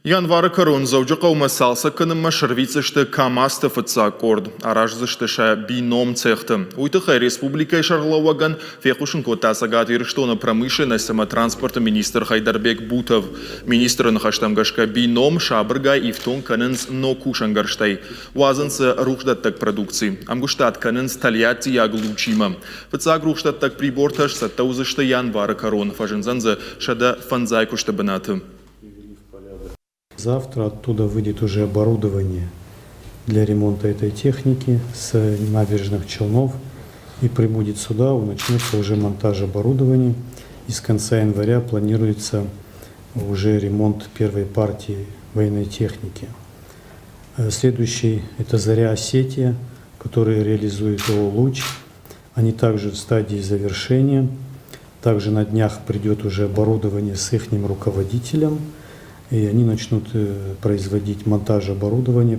Январы кӕрон Дзӕуджыхъӕумӕ цалцӕг кӕнынмӕ сӕрвитдзысты КАМАЗ-ты фыццаг къорд. Араздзысты сӕ бином цехты. Уый тыххӕй республикӕйы сӕргълӕууӕгӕн фехъусын кодта Цӕгат Ирыстоны промышленность ӕмӕ транспорты министр Хайдарбек Бутов. Министры ныхӕстӕм гӕсгӕ бином сабыргай ифтонг кӕнынц ног кусӕнгӕрзтӕй. Уадзынц дзы рухсдӕттӕг продукци. Ӕмгуыстад кӕнынц тольяттийаг лучимӕ. Фыццаг рухсдӕттӕг прибортӕ сцӕттӕ уыдзысты январы кӕрон. Фӕзындзӕн дзы 105 куысты бынаты. Завтра оттуда выйдет уже оборудование для ремонта этой техники с набережных Челнов и прибудет сюда, начнется уже монтаж оборудования. И с конца января планируется уже ремонт первой партии военной техники. Следующий – это «Заря Осетия», который реализует ООО «Луч». Они также в стадии завершения. Также на днях придет уже оборудование с их руководителем, и они начнут производить монтаж оборудования.